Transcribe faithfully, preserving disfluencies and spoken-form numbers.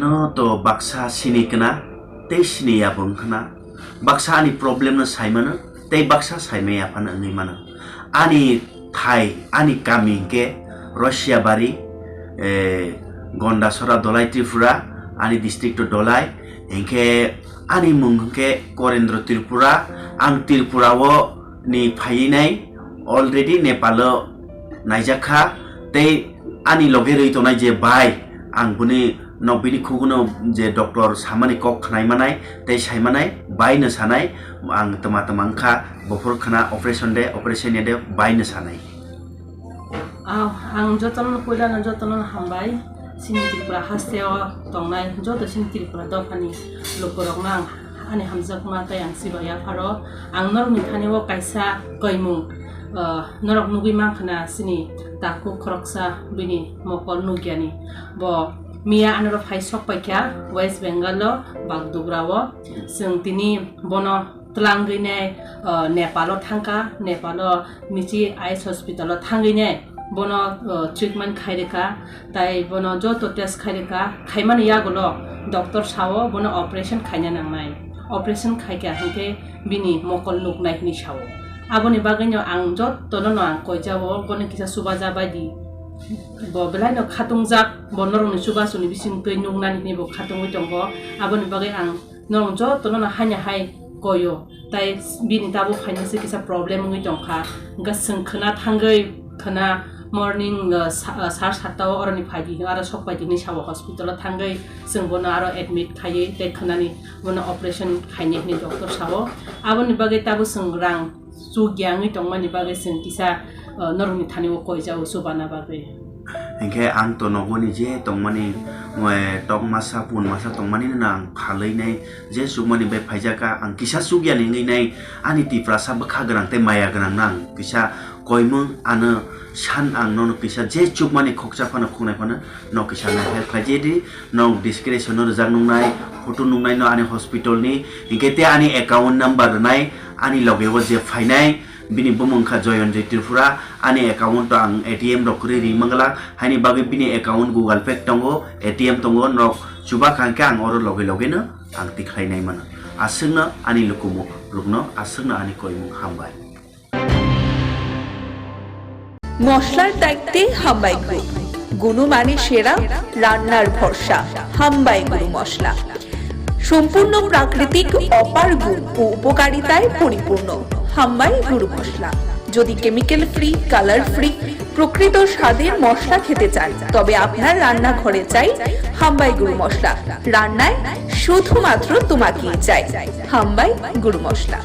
No to baksa sini kna, tei sini ya bo wngkhna. Baksa ani problem no sai mano, tei baksa sai maya phano wngwi mano. Ani thai, ani kami hinkhe Russia bari, eh, Gondasora Dolai Tripura, ani district to Dolai, hinkhe ani mung hinkhe Korendro Tripura, ang Tripura o ni phaiwi nai, already Nepal o naijak kha, tei ani loge rwi tongnai je bai, ang bini no bini khuguno je doctor samani kok khnai manai tei sai manai bai no sanai, ang tma tma wngkha, bophor khna operation de, operation ya de bai no sanai. Ah, ang jotono puilano jotono hambai, sini Tripura haste o tongnai joto sini Tripura dophani lukurokno ang ani hamjakma tei ang siba yapharo. Ang norokni thani o kaisa koimung, ah, norok nugwi mankha na sini takhuk khoroksa bini mokol nukyani. Bo miya anoro phai sok paikha West Bengal o Bagdogra o. Chwng tini bono twlangwi nai, ah, Nepal o thangkha, Nepal o Michi Eyes Hospital o thangwi nai bono, ah, treatment khai rwkha. Tai bono joto test khai rwkha, khaimani yagulo doctor sao bono operation khaina nangnai. Operation khaikha hinkhe bini mokol nuknai hinwi sao. Aboni bagwino ang jotono no ang koijao, bono kisa chubaja baidi. Bo belaino khatungjak, bo norokni chubasuni bisingtwi nuknani hinwi bo khatungwi tongo. Aboni bagwi ang norok jotono no haino hai koio. Tai bini tabuk phainase kisa problem wngwi tongkha. Hwnkhe chwng khwna thangwi, khwna morning, uh, sa-, uh, sar satta o oroni phaidi, aro sok paidi hinwi sao hospital o thangwi chwng bono aro admit khaiwi tei khwnani bono operation khainai hinwi doctor sao. Aboni bagwi tabuk chwng rang chukya wngwi tongmani bagwi chwng kisa, uh, norokni thani o koijao chubana bagwi. Hinkhe ang to nogo ni je tongmani, eh, tok masa, pun masa tongmani no ang phalwi nai, je chukmani bai phaijak kha, ang kisa chukya ni wngwi nai, ani Tiprasa bwkha gwnang tei maya gwnang no ang kisa koimung ano san, ang nono kisa je chukmani khoksa phano khungnai phano no kisa no help khlai je di, no description no rijak nungnai, photo nungnai no ani hospital ni, hinkhe tei ani account number rwnai, ani loge o je phainai, bini bumung kha Joyonjoy Tripura, ani account o ang A T M rok kwrwi ri mangla, haini bagwi bini account Google Pay tongo, A T M tongo, nok chuba kha hwnkhe ang oro loge loge no ang tikhlai nai mano. Aswkno ani lukumu rokno, aswkno ani koimung hambai. মশলার দায়িত্বে হাম্বাই গ্রুপ। গুণমানে সেরা, রান্নার ভরসা, হাম্বাই গুরু মশলা। সম্পূর্ণ প্রাকৃতিক, অপার গুণ ও উপকারিতায় পরিপূর্ণ হাম্বাই গুরু মশলা। যদি কেমিক্যাল ফ্রি, কালার ফ্রি, প্রকৃত স্বাদের মশলা খেতে চান, তবে আপনার রান্নাঘরে চাই হাম্বাই গুরু মশলা। রান্নায় শুধুমাত্র তোমাকেই চাই হাম্বাই গুরু মশলা।